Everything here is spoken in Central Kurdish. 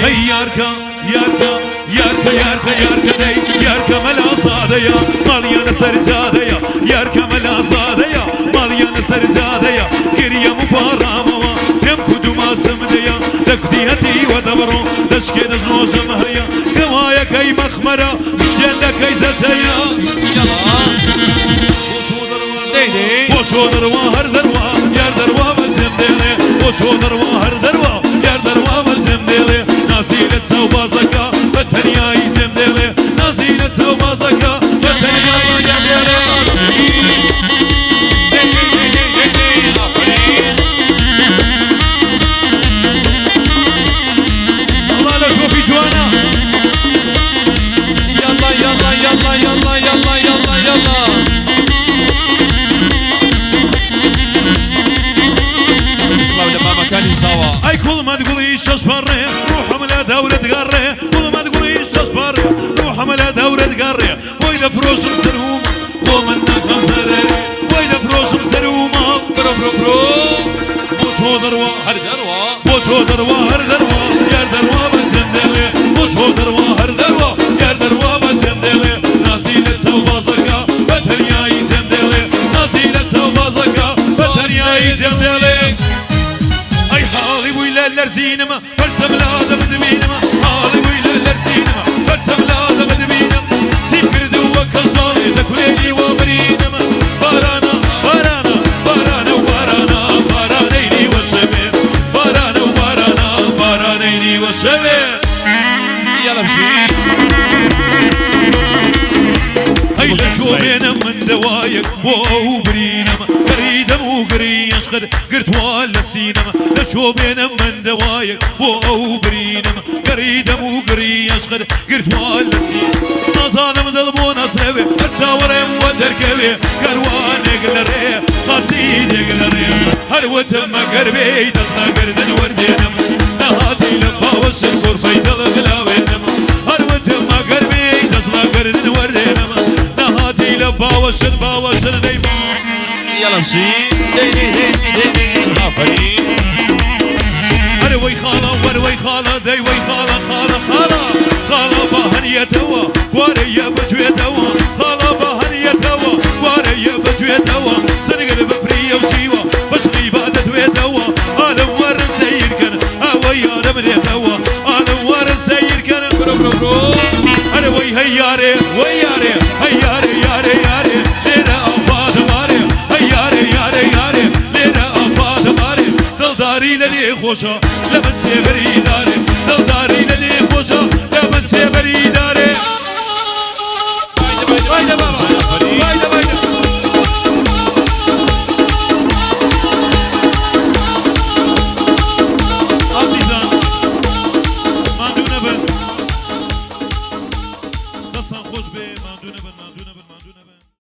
هەی یارکە یارکە یارکە یارکە یارکە دەی یارکە مەلا زادەیە ماڵیانە سەر جادەیە یارکە مەلا زادەیە ماڵیانە سەر جادەیە گریەم و پاڕامەوە پێم کو دوماسم دەیە دەکوتی هەتیوە دەبڕۆ دەشکێ دەستنۆژەم هەیە کەوایەکەی مەخمەرە شێندەکەی زەچەیە. يلا بۆ چۆ دەروا هەر دەروا یار دەروا بەزێم دێڵێ بۆ چۆ دەروا هەر دەروا یار دەروا بەزێم دێڵێ نازی لە چاو بازەکە بە تەنیایی زێم دێڵێ نازی لە چاو بازەکە بە تەنیایی زێم دێڵێ. دي دي دي دي دي دي آفرين. ئەڵا لە شۆپی جوانە. يلا يلا يلا يلا يلا يلا يلا. سلاو لە مامەکانی ساوا. ئەی کوڵمەت گوڵی شەش پەڕێ ڕوحم لە دەورت گەڕێ کوڵمەت گوڵی شەش پەڕێ ڕوحم لە دەورت گەڕێ بۆی دەفرۆشم سەر و خۆ من ناکەم زەرەرێ بۆی دەفرۆشم سەر و ماڵ. برو برو برو. بۆ چۆ دەروا هەر دەروا بۆ چۆ دەروا هەر دەروا یار دەروا بەجێم دێڵێ بۆ چۆ دەروا هەر دەروا یار دەروا بەجێم دێڵێ نازی لە چاو بازەکە بە تەنیایی جێم دێڵێ نازی لە چاو بازەکە بە تەنیایی جێم دێڵێ. ئەی حاڵی بووی لە لەرزینەمە پەرچەم لادە بدبینەمە حاڵی بووی لە لەرزینەمە پەرچەم لادە بدبینم چیم کردووە کە ژاڵێ دەکولێنی وە برینەمە بارانە بارانە بارانە و بارانە بارانەی نیوە شەوێ بارانە و بارانە بارانەی نیوە شەوێ. يلا بشي. ئەی لە چۆ بێنم من دەوایەک بۆ ئەو برینەمە گەڕیدەم و گریەش قەد گرتووە لە سینەمە لە چۆ بێنم من دەوایەک بۆ ئەو برینەمە گەڕیدەم و گریەش قەد گرتووە لە سینەمە نازانم دڵ بۆ نەسرەوێ هەر چاوەڕێم وە دەرکەوێ کاروانێک لە ڕێ قاسیدێک لە ڕێ هەر وتم مەگەر بێی دەست ناگردن وەردێنم نەهاتی لە باوەشم زۆرفەی دڵ گلاوێنم هەر وتم مەگەر بێی دەست ناگردن وەردێنم نەهاتی لە باوەشن باوەشن نەی. يلا بشي دي دي دي دي دي آفرين. هەروەی خاڵە وەروەی خاڵە دەی وەی خاڵە.